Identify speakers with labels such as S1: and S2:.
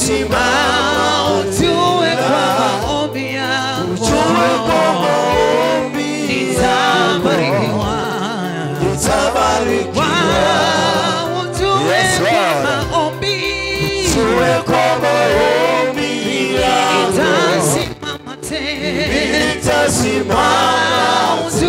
S1: Nitasimama
S2: Ujue kwa maombi yangu
S1: Ujue kwa maombi
S2: nitabarikiwa.
S1: Nitabarikiwa.
S2: Ujue
S1: Yes,
S2: kwa
S1: Lord.
S2: maombi
S1: Ujue kwa maombi yangu
S2: nitasimama tena.
S1: Nitasimama
S2: Ujue